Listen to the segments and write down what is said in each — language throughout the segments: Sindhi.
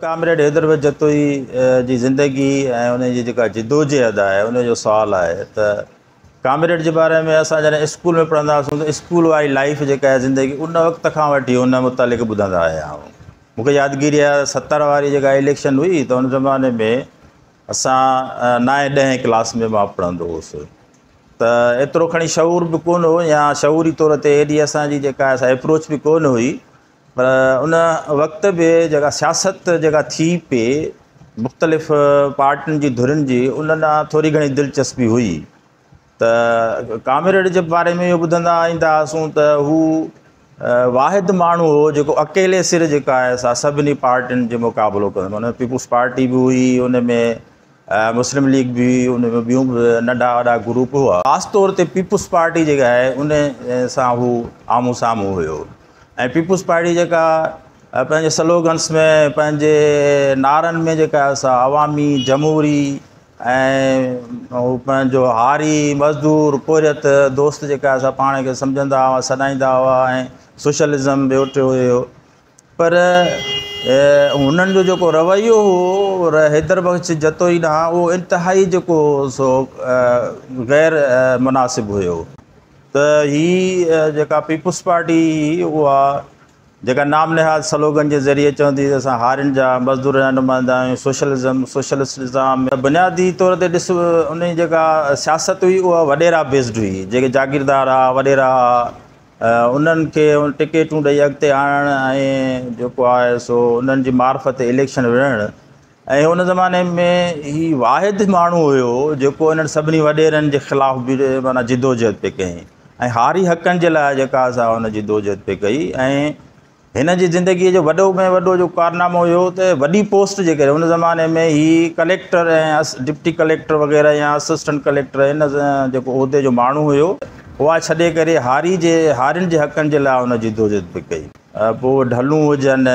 ڪامريڊ حيدر بخش جتوئي جي زندگي ۽ ان جي جيڪا جدوجهد آهي ان جو سوال آهي ته ڪامريڊ جي باري ۾ اسان جڏهن اسڪول ۾ پڙهندا هئاسون ته اسڪول واري لائيف جيڪا آهي زندگي ان وقت کان وٺي ان متعلق ٻڌندا آيا آهيون. مون کي يادگيري آهي 70 واري جيڪا اليڪشن هئي ته ان زماني ۾ اسان نائين ڏهين ڪلاس ۾ مان پڙهندو هوس ته ايترو کڻي شعور به ڪونه هو يا شعوري طور تي ايڏي اسان جي جيڪا آهي اپروچ به ڪونه هئي پر ان وقت به جيڪا سياست جيڪا ٿي پئي مختلف پارٽين جي ڌرين جي ان ڏانهن ٿوري گهڻي دلچسپي هئي ته ڪامريڊ جي باري ۾ اهو ٻڌندا ايندا هئاسون ته هو واحد ماڻهو هو جيڪو اڪيلي سر جيڪا آهي سا سڀني پارٽين جو مقابلو ڪندو هو. پيپلز پارٽي به هئي، ان ۾ مسلم ليگ به هئي، ان ۾ ٻيون به ننڍا وڏا گروپ هئا. خاص طور تي پيپلز پارٽي جيڪا آهي ان سان هو آمهون سامهون هيو ۽ پيپلز پارٽي جيڪا پنهنجي سلوگنس ۾ پنهنجي نعرن ۾ جيڪا سا عوامي جمهوري ۽ هو پنهنجو هاري مزدور پورهيت دوست جيڪا سا پاڻ کي سمجهندا هئا سڏائيندا هئا ۽ سوشلزم به اتي هيو پر هنن جو جيڪو رويو هو حيدر بخش جتوئي ڏانهن اهو انتهائي جيڪو سو غير مناسب هيو. ته هي جيڪا پيپلز پارٽي هئي اها جيڪا نام نهاد سلوگن جي ذريعي چوندي هئي ته اسان هارين جا مزدورن جا نمائندا آهيون، سوشلزم، سوشلسٽ نظام. بنيادي طور تي ڏس ان جي جيڪا سياست هئي اها وڏيرا بيسڊ هئي، جيڪي جاگيردار هئا وڏيرا هئا انهن کي ٽڪيٽون ڏئي اڳتي آڻڻ ۽ جيڪو آهي سو انهن جي معرفت اليڪشن وڙهڻ. ۽ ان زماني ۾ هي واحد ماڻهو هيو جيڪو انهن سڀني وڏيرن جي خلاف به معنيٰ جدوجهد پئي ڪيائين ۽ هاري حقن جي لاء جيڪا سا هن جدوجهد پئي ڪئي. ۽ هن جي زندگيء جو وڏو ۾ وڏو جو ڪارنامو هيو ته وڏي پوسٽ جي ڪري ان زماني ۾ هي ڪليڪٽر ۽ ڊپٽي ڪليڪٽر وغيره يا اسسٽنٽ ڪليڪٽر ان جيڪو عهدي جو ماڻهو هيو اها ڇڏي ڪري هاري جي هارين جي حقن جي لاء هن جدوجهد پئي ڪئي. پوء ڍلون هجن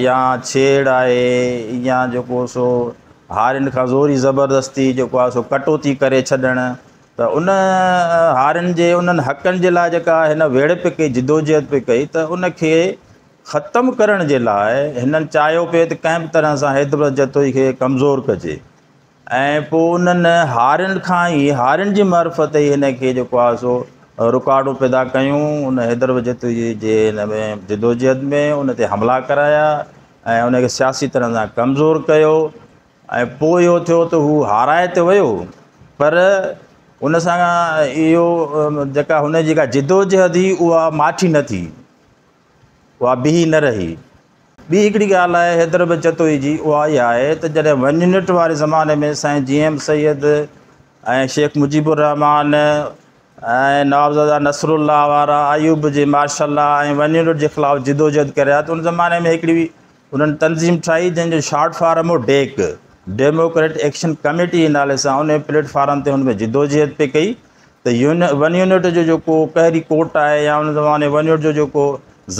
يا ڇيڙ آهي يا جيڪو سو هارين کان زوري زبردستي جيڪو آهي سو ڪٽوتي ڪري ڇڏڻ ته ان هارين جي انهن حقن جي لاء جيڪا هن ويڙهه پئي ڪئي جدوجهد پئي ڪئي ته ان کي ختم ڪرڻ جي لاء هنن چاهيو پئي ته ڪنهن به طرح سان حيدر جتوئي کي ڪمزور ڪجي ۽ پوء انهن هارين کان ئي هارين جي معرفت ئي هن کي جيڪو آهي سو رڪاوٽون پيدا ڪيون. ان حيدر بخش جتوئي جي هن ۾ جدوجهد ۾ ان تي حملا ڪرايا ۽ ان کي سياسي طرح سان ڪمزور ڪيو ۽ پوء اهو ٿيو ته هو هارائي ته ويو پر ان سان اهو جيڪا هن جي جيڪا جدوجهد هئي اها ماٺي نه ٿي، اها بيهي نه رهي. ٻي هڪڙي ڳالهه آهي حيدر بخش جتوئي جي، اها اها آهي ته جڏهن ون يونٽ واري زماني ۾ سائين جي ايم سيد ۽ شيخ مجيب الرحمان ۽ نوابزاده نصر الله وارا ايوب جي مارشل لا ۽ ون يونٽ جي خلاف جدوجهد ڪريا ته ان زماني ۾ هڪڙي انهن تنظيم ٺاهي جنهن جو شارٽ فارم هو ڊيڪ، ڊيموڪريٽ ايڪشن ڪميٽي جي نالي سان. ان پليٽ فارم تي هن ۾ جدوجهد پئي ڪئي ته ون يونٽ جو جيڪو قهري ڪوٽ آهي يا ان زماني ون يونٽ جو جيڪو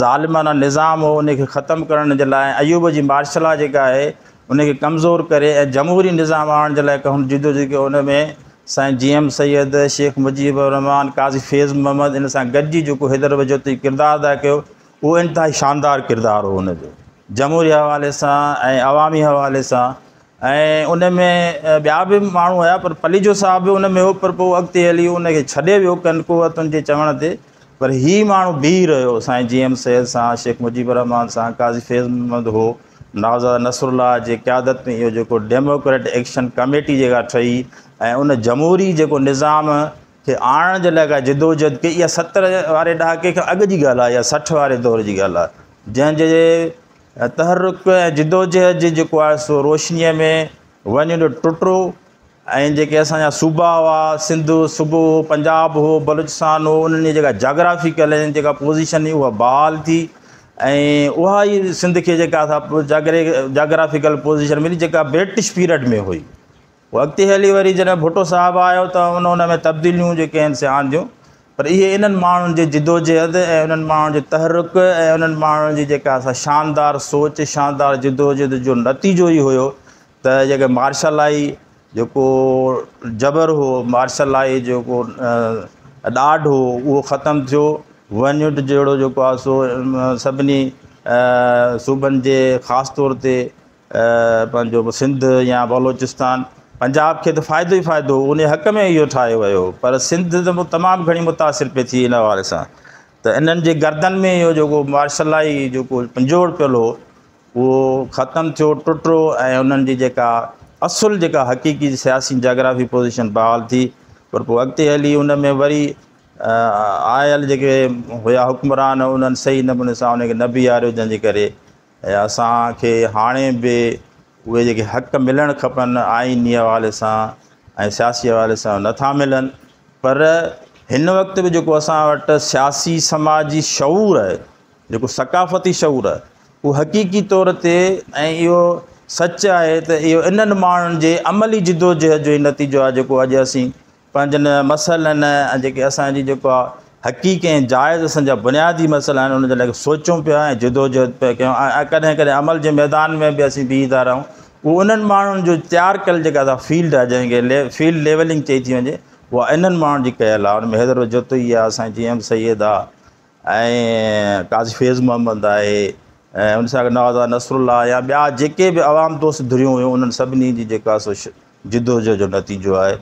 ظالمانه نظام هو ان کي ختم ڪرڻ جي لاء ايوب جي مارشل لا جيڪا آهي ان کي ڪمزور ڪري ۽ جمهوري نظام آڻڻ جي لاء هن جدوجهد ڪئي. ان ۾ سائين جي ايم سيد، شيخ مجيب الرحمان، قاضي فيض محمد ان سان گڏجي جيڪو حيدر بخش جتوئي ڪردار ادا ڪيو اهو انتهائي شاندار ڪردار هو ان جو جمهوري حوالي سان ۽ عوامي حوالي سان. ۽ ان ۾ ٻيا به ماڻهو هيا پر پليجو صاحب به ان ۾ هو پر پوء اڳتي هلي ان کي ڇڏي ويو ڪن قوتن جي چوڻ تي، پر هي ماڻهو بيهي رهيو سائين جي ايم سيد سان، شيخ مجيب الرحمان سان، قاضي فيض محمد هو، نوابزاده نصر الله جي قيادت ۾ اهو جيڪو ڊيموڪريٽ ايڪشن ڪميٽي جيڪا ٺهي ۽ ان جمهوري جيڪو نظام کي آڻڻ جي لاء ڪا جدوجهد ڪئي، اها 70 واري ڏهاڪي کان اڳ جي ڳالهه آهي يا 60 واري دور جي ڳالهه آهي، جنهن جي تحرڪ ۽ جدوجهد جي جيڪو آهي سو روشنيء ۾ ون يونٽ ٽٽو ۽ جيڪي اسان جا صوبا هئا، سنڌ صوبو هو، پنجاب هو، بلوچستان هو، انهن جي جيڪا جاگرافيڪل ۽ جيڪا پوزيشن هئي اها بحال ٿي ۽ اها ئي سنڌ کي جيڪا جاگرافيڪل پوزيشن ملي جيڪا برٽش پيريڊ ۾ هئي. پوء اڳتي هلي وري جڏهن ڀٽو صاحب آيو ته ان ان ۾ تبديليون جيڪي آهن سي آنديون، پر اهي انهن ماڻهن جي جدوجهد ۽ انهن ماڻهن جي تحرڪ ۽ انهن ماڻهن جي جيڪا سا شاندار سوچ، شاندار جدوجهد جو نتيجو ئي هيو ته جيڪي مارشل لائي جيڪو جبر هو، مارشل لائي جيڪو ڏاڍ هو اهو ختم ٿيو. ون يونٽ جهڙو جيڪو آهي سو سڀني صوبن جي خاص طور تي پنهنجو سنڌ يا بلوچستان، پنجاب کي ته فائدو ئي فائدو هو، ان حق ۾ اهو ٺاهيو ويو، پر سنڌ ته تمام گهڻي متاثر پئي ٿي ان حوالي سان. ته انهن جي گردن ۾ اهو جيڪو مارشلائي جيڪو پنجوڙ پيل هو اهو ختم ٿيو، ٽٽو ۽ انهن جي جيڪا اصل جيڪا حقيقي سياسي جاگرافي پوزيشن بحال ٿي. پر پوءِ اڳتي هلي ان ۾ وري آيل جيڪي هئا حڪمران، انهن صحيح نموني سان ان کي نه بيهاريو، جنهن جي ڪري اسان کي هاڻي به اهي جيڪي حق ملڻ کپن آئيني حوالي سان ۽ سياسي حوالي سان نٿا ملن. پر هن وقت به جيڪو اسان وٽ سياسي سماجي شعور آهي، جيڪو ثقافتي شعور آهي، اهو حقيقي طور تي ۽ اهو سچ آهي ته اهو انهن ماڻهن جي عملي جدوجهد جو ئي نتيجو آهي، جيڪو اڄ اسين پنهنجن مسئلن ۽ جيڪي اسان جي جيڪو آهي حقيقي ۽ جائز اسان جا بنيادي مسئلا آهن، ان جي لاءِ سوچون پيا ۽ جدوجهد پيا ڪيون ۽ ڪڏهن ڪڏهن عمل جي ميدان ۾ به اسين بيهي ٿا رهون. اهو انهن ماڻهن جو تيار ڪيل جيڪا اسان فيلڊ آهي، جنهن کي فيلڊ ليولنگ چئي ٿي وڃي، اها انهن ماڻهن جي ڪيل آهي. ان ۾ حيدر جتوئي آهي، سائين جي ايم سيد آهي ۽ قاضي فيض محمد آهي ۽ ان سان گڏ نواب نصرالله يا ٻيا جيڪي به عوام دوست ڌريون هيون، انهن سڀني جي جيڪا سو جدوجهد جو نتيجو آهي.